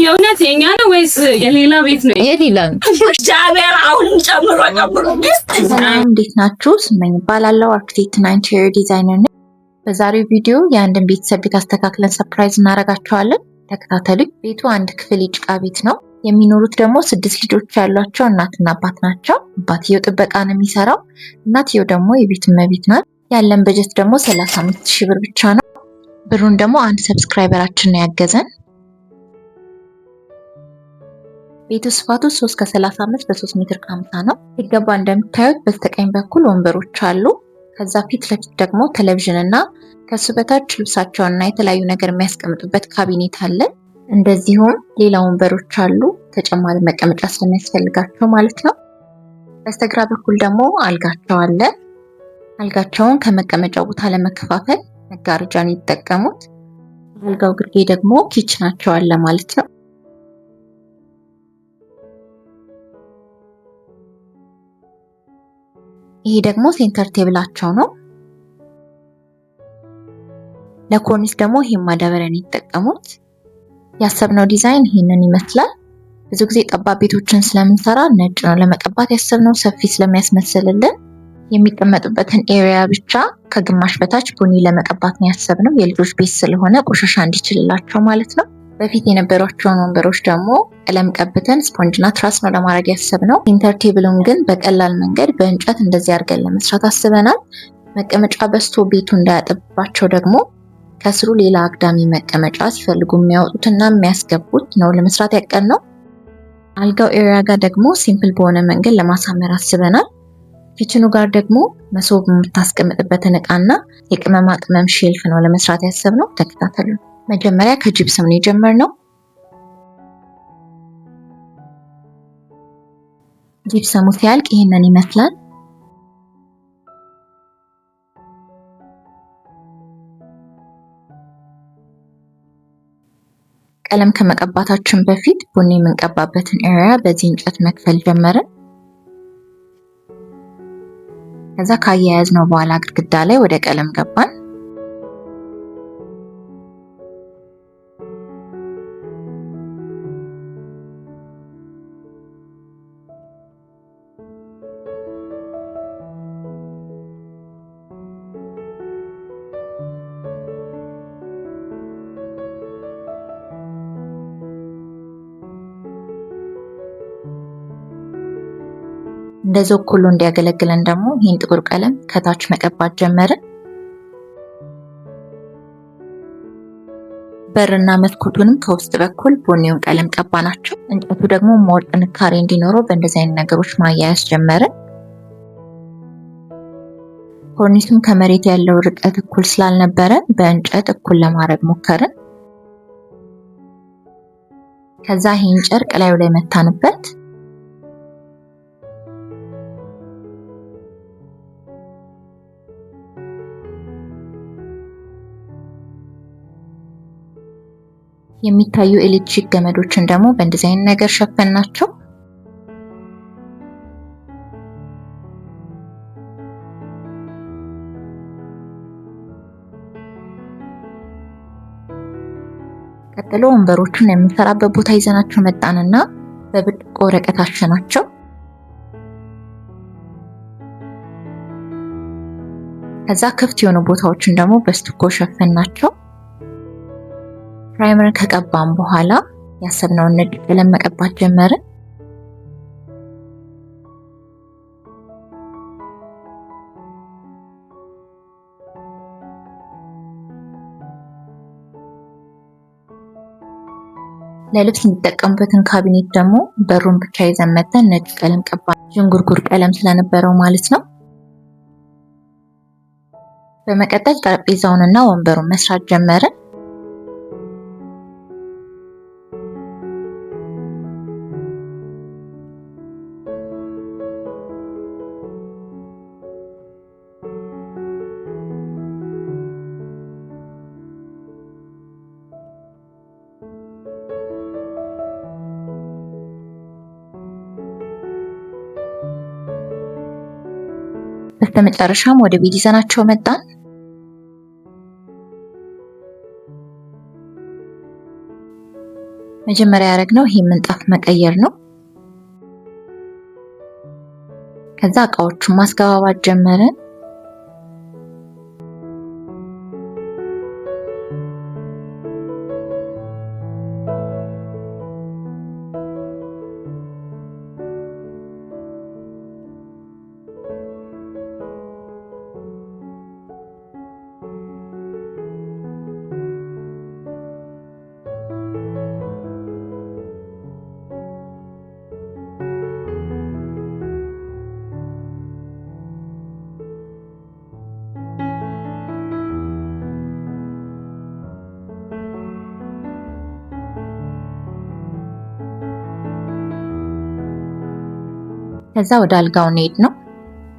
የእውነት የኛ ነው ወይስ የሌላ ቤት ነው? የሌላ ነው። እግዚአብሔር አሁንም ጨምሮ ጨምሮ። እንዴት ናችሁ? ስመኝ እባላለሁ። አርክቴክት እና interior designer ነኝ። በዛሬው ቪዲዮ የአንድን ቤተሰብ ቤት አስተካክለን surprise እናደርጋቸዋለን። ተከታተሉኝ። ቤቱ አንድ ክፍል የጭቃ ቤት ነው። የሚኖሩት ደግሞ ስድስት ልጆች ያሏቸው እናትና አባት ናቸው። አባትየው ጥበቃ ነው የሚሰራው፣ እናትየው ደግሞ የቤት እመቤት ናት። ያለን በጀት ደግሞ 35 ሺህ ብር ብቻ ነው። ብሩን ደግሞ አንድ subscriber ኣችን ነው ያገዘን። ቤቱ ስፋቱ 3 ከ35 በ3 ሜትር ከ50 ነው። ሲገባ እንደምታዩት በስተቀኝ በኩል ወንበሮች አሉ። ከዛ ፊት ለፊት ደግሞ ቴሌቪዥን እና ከሱ በታች ልብሳቸውንና የተለያዩ ነገር የሚያስቀምጡበት ካቢኔት አለ። እንደዚሁም ሌላ ወንበሮች አሉ፣ ተጨማሪ መቀመጫ ስለሚያስፈልጋቸው ማለት ነው። በስተግራ በኩል ደግሞ አልጋቸው አለ። አልጋቸውን ከመቀመጫው ቦታ ለመከፋፈል መጋረጃን ይጠቀሙት። አልጋው ግርጌ ደግሞ kitchen ኣቸው አለ ማለት ነው። ይሄ ደግሞ center table ኣቸው ነው። ለኮርኒስ ደግሞ ይሄን ማዳበሪያን ይጠቀሙት። ያሰብነው ዲዛይን ይሄንን ይመስላል። ብዙ ጊዜ ጠባብ ቤቶችን ስለምንሰራ ነጭ ነው ለመቀባት ያሰብነው፣ ሰፊ ስለሚያስመስልልን። የሚቀመጡበትን area ብቻ ከግማሽ በታች ቡኒ ለመቀባት ነው ያሰብነው፣ የልጆች ቤት ስለሆነ ቆሻሻ እንዲችልላቸው ማለት ነው። በፊት የነበሯቸውን ወንበሮች ደግሞ ቀለም ቀብተን ስፖንጅና ትራስ ነው ለማድረግ ያሰብነው። center table ኡን ግን በቀላል መንገድ በእንጨት እንደዚህ አድርገን ለመስራት አስበናል። መቀመጫ በዝቶ ቤቱ እንዳያጠብባቸው ደግሞ ከስሩ ሌላ አግዳሚ መቀመጫ ሲፈልጉ የሚያወጡትና የሚያስገቡት ነው ለመስራት ያቀድነው። አልጋው area ጋር ደግሞ simple በሆነ መንገድ ለማሳመር አስበናል። kitchen ኡ ጋር ደግሞ መሶብ የምታስቀምጥበትን እቃና የቅመማ ቅመም shelf ነው ለመስራት ያሰብነው። ተከታተሉ። መጀመሪያ ከጂፕሰም ነው የጀመርነው። ጂፕሰሙ ሲያልቅ ይህንን ይመስላል። ቀለም ከመቀባታችን በፊት ቡኒ የምንቀባበትን area በዚህ እንጨት መክፈል ጀመርን። ከዛ ካያያዝነው በኋላ ግድግዳ ላይ ወደ ቀለም ገባን። እንደዛው ሁሉ እንዲያገለግለን ደግሞ ይህን ጥቁር ቀለም ከታች መቀባት ጀመርን። በርና መስኮቱንም ከውስጥ በኩል ቡኒውን ቀለም ቀባናቸው። እንጨቱ ደግሞ more ጥንካሬ እንዲኖረው በእንደዚህ አይነት ነገሮች ማያያዝ ጀመርን። ኮርኒሱም ከመሬት ያለው ርቀት እኩል ስላልነበረ በእንጨት እኩል ለማድረግ ሞከርን። ከዛ ይህን ጨርቅ ላዩ ላይ መታንበት። የሚታዩ ኤሌክትሪክ ገመዶችን ደግሞ በእንደዚህ አይነት ነገር ሸፈናቸው። ቀጥሎ ወንበሮቹን የምንሰራበት ቦታ ይዘናቸው መጣንና በብርጭቆ ወረቀት አሸናቸው። ከዛ ክፍት የሆኑ ቦታዎችን ደግሞ በስቱኮ ሸፈናቸው። primer ከቀባን በኋላ ያሰብነውን ነጭ ቀለም መቀባት ጀመርን። ለልብስ የሚጠቀሙበትን ካቢኔት ደግሞ በሩን ብቻ ይዘን መተን ነጭ ቀለም ቀባ፣ ዥንጉርጉር ቀለም ስለነበረው ማለት ነው። በመቀጠል ጠረጴዛውንና ወንበሩን መስራት ጀመርን። በስተመጨረሻም ወደ ቤት ይዘናቸው መጣን። መጀመሪያ ያደረግነው ይሄ ምንጣፍ መቀየር ነው። ከዛ እቃዎቹን ማስገባባት ጀመርን። ከዛ ወደ አልጋው እንሄድ ነው።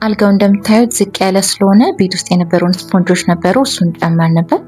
አልጋው እንደምታዩት ዝቅ ያለ ስለሆነ ቤት ውስጥ የነበሩን ስፖንጆች ነበሩ፣ እሱን ጨመርንበት።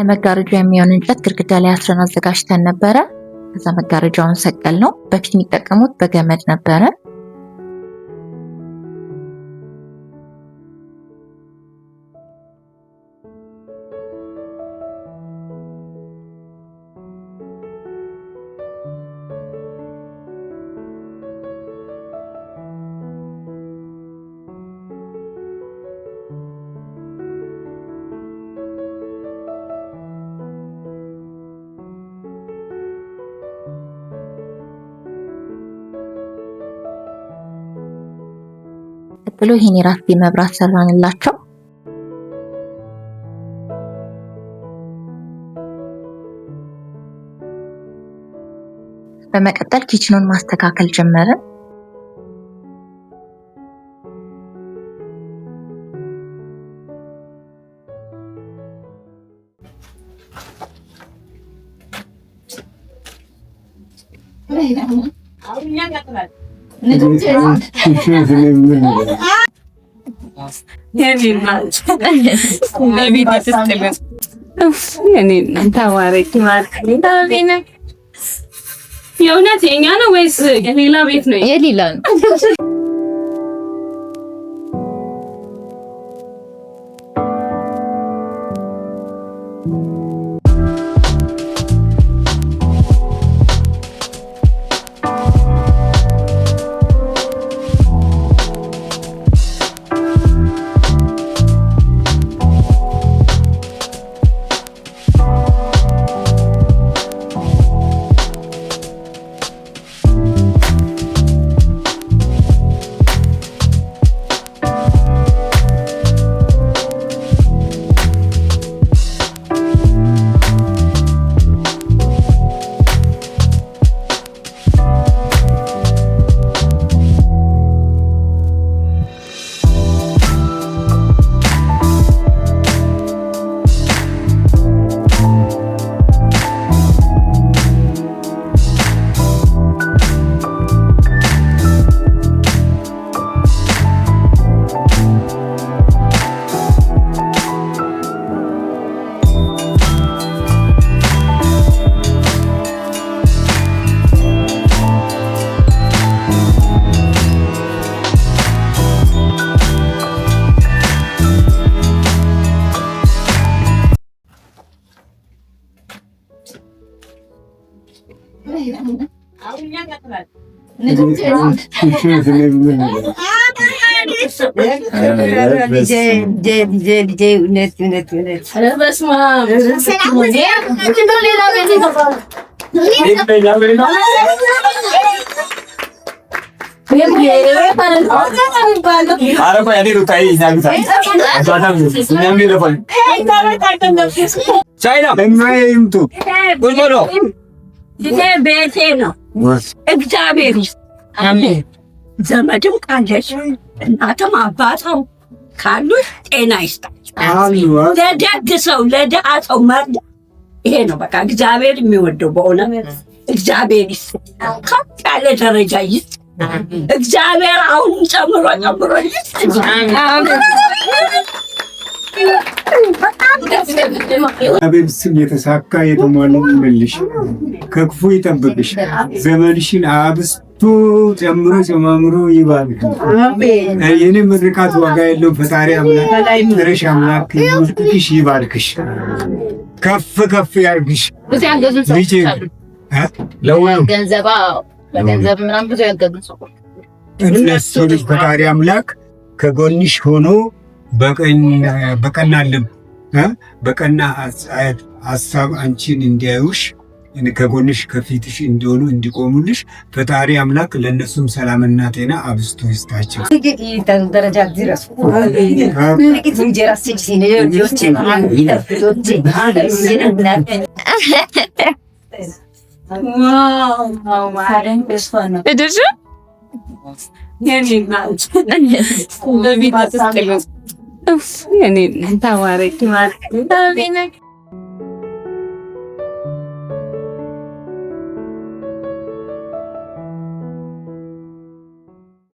ለመጋረጃ የሚሆን እንጨት ግድግዳ ላይ አስረን አዘጋጅተን ነበረ። ከዛ መጋረጃውን ሰቀል ነው። በፊት የሚጠቀሙት በገመድ ነበረ። ቀጥሎ ይሄን የራስጌ መብራት ሰራንላቸው። በመቀጠል kitchen ኑን ማስተካከል ጀመርን። የእውነት የኛ ነው ወይስ የሌላ ቤት ነው? የሌላ ነው። ቤቴ ነው። እግዚአብሔር ዘመድም ካለሽ እናትም አባትም ካሉሽ ጤና ይስጣቸው። ለደግ ሰው ለድሃ ሰው መርዳት ይሄ ነው በቃ እግዚአብሔር የሚወደው። በእውነት እግዚአብሔር ይስጥ፣ ከፍ ያለ ደረጃ ይስጥ። እግዚአብሔር አሁን ጨምሮ ጨምሮ ይስጥ። እግዚአብሔር ስም የተሳካ የተሟላ ይመልሽ፣ ከክፉ ይጠብቅሽ፣ ዘመንሽን አብስቶ ጨምሮ ጨማምሮ ይባርክ። የኔ ምርቃት ዋጋ የለውም። ፈጣሪ አምላክ ጥረሽ አምላክ ይባርክሽ፣ ይባርክሽ፣ ከፍ ከፍ ያርግሽ። ብዙ ያገዙን ሰዎች አሉ። በገንዘብ ምናምን ብዙ ያገዙን ሰዎች እነሱ ፈጣሪ አምላክ ከጎንሽ ሆኖ በቀና ልብ በቀና ሀሳብ አንቺን እንዲያዩሽ ከጎንሽ ከፊትሽ እንዲሆኑ እንዲቆሙልሽ ፈጣሪ አምላክ ለእነሱም ሰላምና ጤና አብዝቶ ይስጣቸው።